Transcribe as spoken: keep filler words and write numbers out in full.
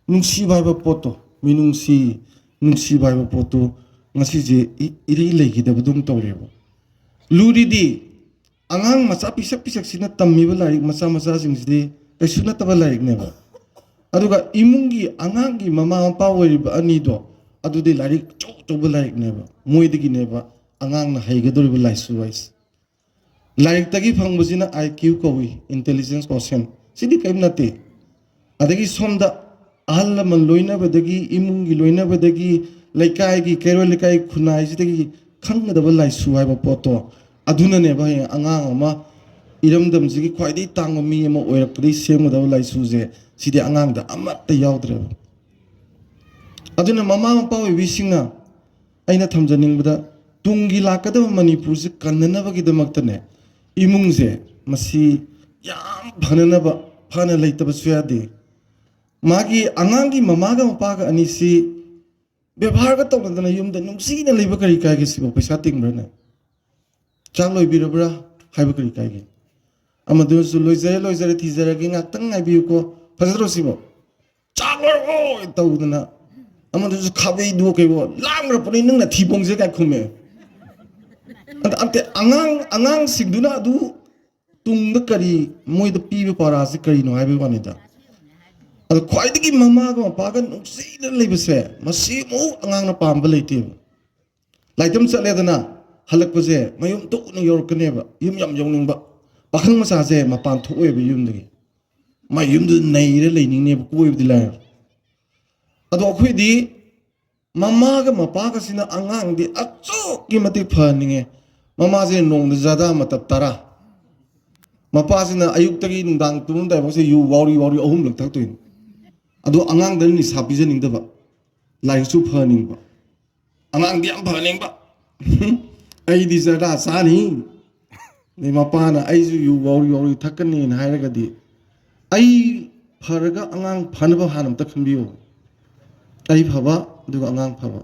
ꯅꯨꯡꯁꯤꯕ ꯍꯥꯏꯕ ꯄꯣꯠꯇꯣ, ꯃꯤꯅꯨꯡꯁꯤ, ꯅꯨꯡꯁꯤꯕ ꯍꯥꯏꯕ ꯄꯣꯠꯇꯣ ꯉꯁꯤꯁꯦ ꯏ- ꯏꯔꯩ ꯂꯩꯈꯤꯗꯕꯗꯧꯅ ꯇꯧꯔꯦꯕ꯫ ꯂꯨꯔꯤꯗꯤ ꯑꯉꯥꯡ ꯃꯆꯥ ꯄꯤꯁꯛ ꯄꯤꯁꯛꯁꯤꯅ ꯇꯝꯃꯤꯕ ꯂꯥꯏꯔꯤꯛ ꯃꯆꯥ ꯃꯆꯥꯁꯤꯡꯁꯤꯗꯤ ꯀꯩꯁꯨ ꯅꯠꯇꯕ ꯂꯥꯏꯔꯤꯛꯅꯦꯕ꯫ ꯑꯗꯨꯒ ꯏꯃꯨꯡꯒꯤ ꯑꯉꯥꯡꯒꯤ ꯃꯃꯥ ꯃꯄꯥ ꯑꯣꯏꯔꯤꯕ ꯑꯅꯤꯗꯣ, ꯑꯗꯨꯗꯤ ꯂꯥꯏꯔꯤꯛ ꯑꯆꯧ ꯑꯆꯧꯕ ꯂꯥꯏꯔꯤꯛꯅꯦꯕ꯫ ꯃꯣꯏꯗꯒꯤꯅꯦꯕ ꯑꯉꯥꯡꯅ ꯍꯩꯒꯗꯧꯔꯤꯕ ꯂꯥꯏꯁꯨ ꯍꯥꯏꯁꯦ꯫ ꯂꯥꯏꯔꯤꯛꯇꯒꯤ ꯐꯪꯕꯁꯤꯅ I Q ꯀꯧꯏ, intelligence quotient꯫ ꯁꯤꯗꯤ ꯀꯔꯤꯝ ꯅꯠꯇꯦ꯫ ꯑꯗꯒꯤ ꯁꯣꯝꯗ ꯑꯍꯜ ꯂꯃꯟ ꯂꯣꯏꯅꯕꯗꯒꯤ, ꯏꯃꯨꯡꯒꯤ ꯂꯣꯏꯅꯕꯗꯒꯤ, ꯂꯩꯀꯥꯏꯒꯤ, ꯀꯩꯔꯣꯜ ꯂꯩꯀꯥꯏ, ꯈꯨꯟꯅꯥꯏꯁꯤꯗꯒꯤ ꯈꯪꯒꯗꯕ ꯂꯥꯏꯁꯨ ꯍꯥꯏꯕ ꯄꯣꯠꯇꯣ, ꯑꯗꯨꯅꯅꯦꯕ ꯍꯌꯦꯡ ꯑꯉꯥꯡ ꯑꯃ ꯏꯔꯝꯗꯝꯁꯤꯒꯤ ꯈ꯭ꯋꯥꯏꯗꯒꯤ ꯇꯥꯡꯕ ꯃꯤ ꯑꯃ ꯑꯣꯏꯔꯛꯄꯗꯒꯤ ꯁꯦꯝꯒꯗꯕ ꯂꯥꯏꯁꯨꯁꯦ, ꯁꯤꯗꯤ ꯑꯉꯥꯡꯗ ꯑꯃꯠꯇ ꯌꯥꯎꯗ꯭ꯔꯦꯕ꯫ ꯑꯗꯨꯅ ꯃꯃꯥ ꯃꯄꯥ ꯑꯣꯏꯕꯤꯁꯤꯡꯅ ꯑꯩꯅ ꯊꯝꯖꯅꯤꯡꯕꯗ, ꯇꯨꯡꯒꯤ ꯂꯥꯛꯀꯗꯕ ꯃꯅꯤꯄꯨꯔꯁꯦ ꯀꯟꯅꯅꯕꯒꯤꯗꯃꯛꯇꯅꯦ, ꯏꯃꯨꯡꯁꯦ ꯃꯁꯤ ꯌꯥꯝ ꯐꯅꯅꯕ, ꯐꯅ ꯂꯩꯇꯕꯁꯨ ꯌꯥꯗꯦ꯫ ꯃꯥꯒꯤ ꯑꯉꯥꯡꯒꯤ ꯃꯃꯥꯒ ꯃꯄꯥꯒ ꯑꯅꯤꯁꯤ ꯕꯦꯕꯥꯔꯒ ꯇꯧꯅꯗꯅ ꯌꯨꯝꯗ ꯅꯨꯡꯁꯤꯅ ꯂꯩꯕ ꯀꯔꯤ ꯀꯥꯏꯒꯦ? ꯁꯤꯕꯨ ꯄꯩꯁꯥ ꯇꯤꯡꯕ꯭ꯔꯥꯅꯦ? ꯆꯥꯛ ꯂꯣꯏꯕꯤꯔꯕ꯭ꯔꯥ ꯍꯥꯏꯕ ꯀꯔꯤ ꯀꯥꯏꯒꯦ? ꯑꯃꯗꯨꯅꯁꯨ "ꯂꯣꯏꯖꯔꯦ, ꯂꯣꯏꯖꯔꯦ, ꯊꯤꯖꯔꯒꯦ, ꯉꯥꯛꯇꯪ ꯉꯥꯏꯕꯤꯌꯨꯀꯣ", ꯐꯖꯗ꯭ꯔꯣ ꯁꯤꯕꯣ? "ꯆꯥꯛ ꯂꯣꯏꯔꯕꯣ?" ꯇꯧꯗꯅ, ꯑꯃꯗꯨꯁꯨ "ꯈꯥꯕꯩꯗꯣ ꯀꯩꯕꯣ, ꯂꯥꯡꯈ꯭ꯔꯕꯅꯤ, ꯅꯪ ꯅꯊꯤ ꯄꯣꯡꯖꯩ" ꯀꯥꯏ ꯈꯨꯝꯃꯦ꯫ ꯑꯗ ꯑꯝꯇ ꯑꯉꯥꯡ, ꯑꯉꯥꯡꯁꯤꯡꯗꯨꯅ ꯑꯗꯨ ꯇꯨꯡꯗ ꯀꯔꯤ ꯃꯣꯏꯗ ꯄꯤꯕ ꯄꯥꯔꯥꯁꯤ ꯀꯔꯤꯅꯣ ꯍꯥꯏꯕꯒꯤ ꯋꯥꯅꯤꯗ꯫ ꯑꯗꯣ ꯈ꯭ꯋꯥꯏꯗꯒꯤ ꯃꯃꯥꯒ ꯃꯄꯥꯒ ꯅꯨꯡꯁꯤꯅ ꯂꯩꯕꯁꯦ, ꯃꯁꯤꯃꯨꯛ ꯑꯉꯥꯡꯅ ꯄꯥꯝꯕ ꯂꯩꯇꯦꯕ꯫ ꯂꯥꯏꯇꯝ ꯆꯠꯂꯦꯗꯅ, ꯍꯜꯂꯛꯄꯁꯦ ꯃꯌꯨꯝ ꯊꯨꯅ ꯌꯧꯔꯛꯀꯅꯦꯕ, ꯌꯨꯝ ꯌꯥꯝ ꯌꯧꯅꯤꯡꯕ꯫ ꯄꯥꯈꯪ ꯃꯆꯥꯁꯦ ꯃꯄꯥꯟ ꯊꯣꯛꯑꯣꯏꯕ ꯌꯨꯝꯗꯒꯤ, ꯃꯥꯏ ꯌꯨꯝꯗꯨꯗ ꯅꯩꯔ ꯂꯩꯅꯤꯡꯅꯦꯕ, ꯀꯣꯏꯕꯗꯤ ꯂꯥꯏꯔ꯫ ꯑꯗꯣ ꯑꯩꯈꯣꯏꯗꯤ ꯃꯃꯥꯒ ꯃꯄꯥꯒꯁꯤꯅ ꯑꯉꯥꯡꯗꯤ ꯑꯁꯨꯛꯀꯤ ꯃꯇꯤꯛ ꯐꯍꯟꯅꯤꯡꯉꯦ꯫ ꯃꯃꯥꯁꯤꯅ ꯅꯣꯡꯃꯗ ꯖꯔꯗꯥ ꯃꯇꯞ ꯇꯔꯥ, ꯃꯄꯥꯁꯤꯅ ꯑꯌꯨꯛꯇꯒꯤ ꯅꯨꯡꯗꯥꯡ ꯇꯨꯝꯃꯝꯗꯥꯏꯐꯥꯎꯁꯦ ꯌꯨ ꯋꯥꯎꯔꯤ ꯋꯥꯎꯔꯤ ꯑꯍꯨꯝꯂꯛ ꯊꯛꯇꯣꯏꯅꯤ꯫ ꯑꯗꯣ ꯑꯉꯥꯡꯗꯅ ꯅꯤꯁꯥ ꯄꯤꯖꯅꯤꯡꯗꯕ, ꯂꯥꯏꯔꯤꯛꯁꯨ ꯐꯍꯟꯅꯤꯡꯕ, ꯑꯉꯥꯡꯗꯤ ꯌꯥꯝ ꯐꯍꯟꯅꯤꯡꯕ꯫ "ꯑꯩꯗꯤ ꯖꯔꯗꯥ ꯆꯥꯅꯤ", ꯑꯗꯩ ꯃꯄꯥꯅ "ꯑꯩꯁꯨ ꯌꯨ ꯋꯥꯎꯔꯤ ꯋꯥꯎꯔꯤ ꯊꯛꯀꯅꯤꯅ" ꯍꯥꯏꯔꯒꯗꯤ, ꯑꯩ ꯐꯔꯒ ꯑꯉꯥꯡ ꯐꯅꯕ ꯍꯥꯟꯅ ꯑꯝꯇ ꯈꯟꯕꯤꯌꯨ꯫ ꯑꯩ ꯐꯕ, ꯑꯗꯨꯒ ꯑꯉꯥꯡ ꯐꯕ꯫